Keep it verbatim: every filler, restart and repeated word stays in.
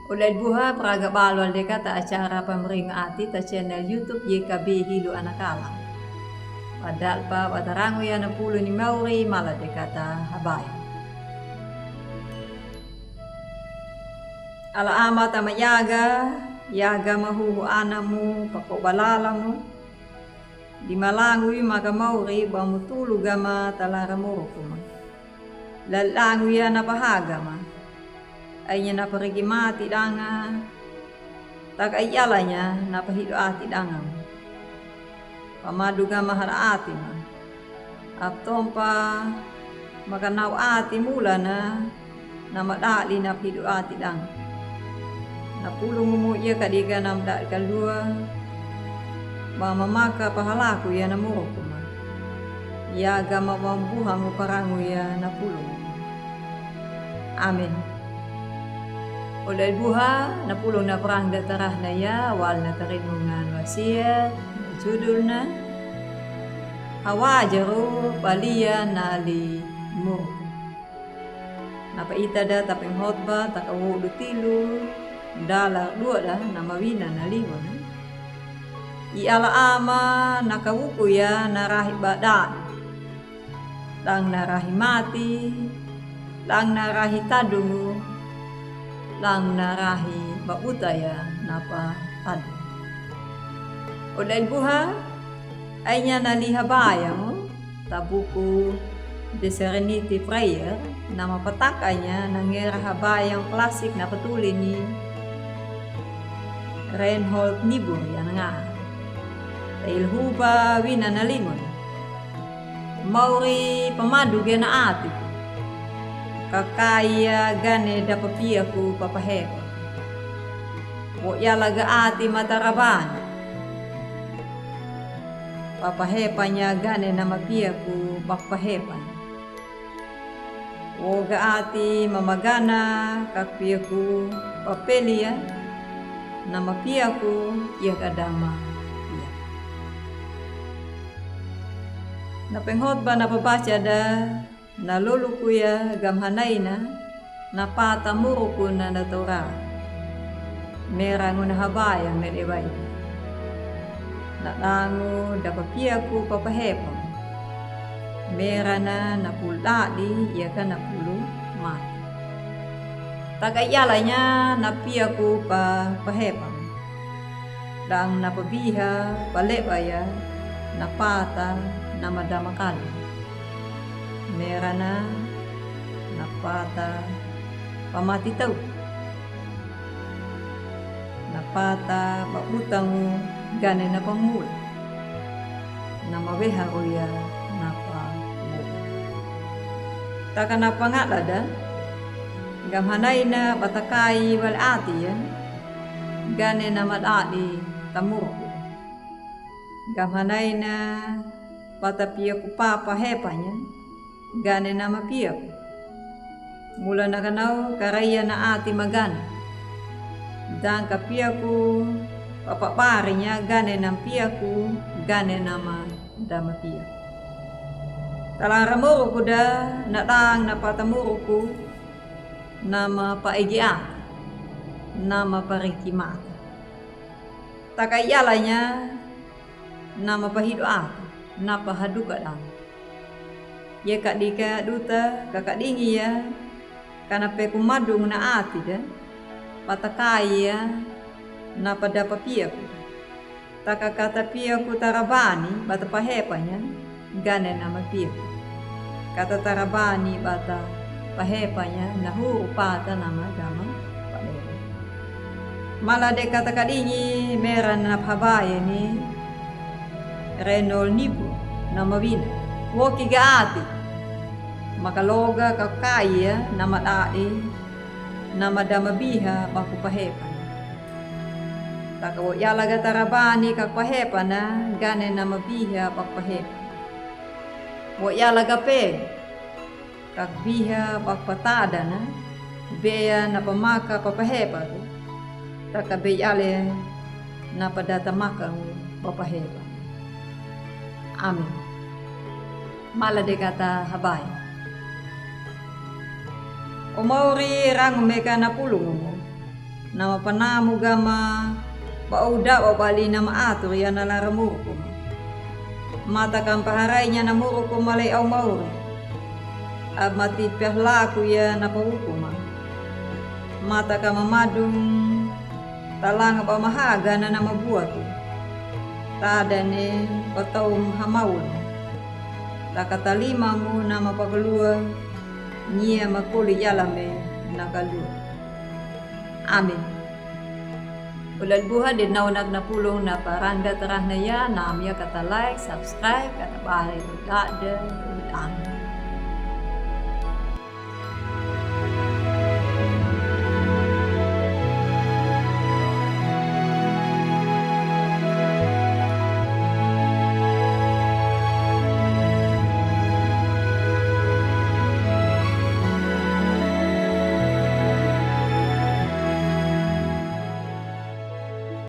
Oda i buha praga balwal de kata acara Pamringa Ati ta channel YouTube Y K B Hilo Anakala. Padal pa batarangu ya na pulu ni mauri mala de kata habai. Ala ama tama yaga, yaga mahuhu anamu, pako balalamu. Di malangu i maka mauri ba mutulu gama talara muruku ma. Lalangu ya na pahaga ma. Ainya na parigi mati danga. Taka i alanya na pahidu ati danga ma. Pamadu gama hala ati ma. Aptompa maka nau ati mulana. Na madadi na pidu ati dang. Na pulungu mo iya kadika na madadi kalua. Ba mamaka pahalaku ya na muruku ma. Iya gama bambuhangu parangu ya na pulungu. Amin. Oda i buha na pulung na parang da tarahna ya wal na tarinungan wasiat. Judulna Hawajaru balia na li muruku. Na paita da ta penghotba ta kawodu tilu. Dala dua da na mawina na lima na. I ala ama na kawuku ya na rahi ba dadi. Dang na rahi mati. Dang na rahi tadungu. Dang na rahi ba uta ya na pa tadungu. Oda i buha. Ainya na li habayangu ta buku The Serenity Prayer na mapatakanya na ngera habayang klasik na patuli ni Reinhold Niebuhr ya na nga. Ta ilhuba wina na lima. Mauri pamadu ge na ati. Kakaya gane da papiaku papahepa. Wo yala ga ati matarabana. Papahepanya gane na mapiaku papahepanya. Wo ga ati mamagana kapiaku papelia. Na mapiaku iya kadama iya. Na penghotba na pabaca da. Na loluku ya gamhanaina na pata muruku na na tora. Merangu na habaya melebai. Na dangu da papiaku papahepa. Merana na pulu dadi iya ka na pulu mati. Taka yalanya na piaku papahepa. Dang na pabiha palebaya na pata na madama kali. Merana na pata pamatitau. Na pata pabutangu gane na pamula. Na maweha roya na pamula. Taka na pangadada. Gamhanaina batakai wale ati ya. Gane na madadi tamuruku. Gamhanaina batapiaku papahepanya. Gane na mapiaku. Mula na kanau karaiya na ati magana. Dang kapiaku papabarinya gane na piaku gane na madama piaku. Talara muruku da na dang na pata muruku. Na mapaigi ati na mapariki mata. Taka yalanya na mapahidu ati na pahaduka dang. Ye kadika duta kakadingi ya kana peku madung na ati da. Patakai ya na padapa piaku. Taka kata piaku tarabani bata pahepanya gane na mapiaku. Kata tarabani bata pahepanya na huru pata na madama padere. Mala de kata kadingi mera na pabaye ni Reinhold Niebuhr na mawina. Woki ga ati. Makaloga kakaiya na madadi na madama biha baku pahepanya. Taka wo yala ga tarabani kak pahepa na gane na mabiha bak pahepa. Wo yala ga pe kak biha bak patada na beya na pamaka papahepa tu. Taka bey ale na padata maka ngu papahepa. Amin. Mala de kata habaya. O mauri rangu meka na pulungu mu. Na mapanamu gama ba aw dawa bali na maatur ya na laran murukuma. Mata ka mpaharai nya na murukuma lei aw mauri. Aba mati piahlaku ya na parukuma. Mata ka mamadung talanga ba mahaga na na mabuatu. Tadane ba tau hamauna. Taka talimamu na mapakalua. Nyia makoli yalame na kalua. Amen. Ulal buha de nauna na pulung na parangga tarahna ya, na amia kata like, subscribe, kata bari dada, amen.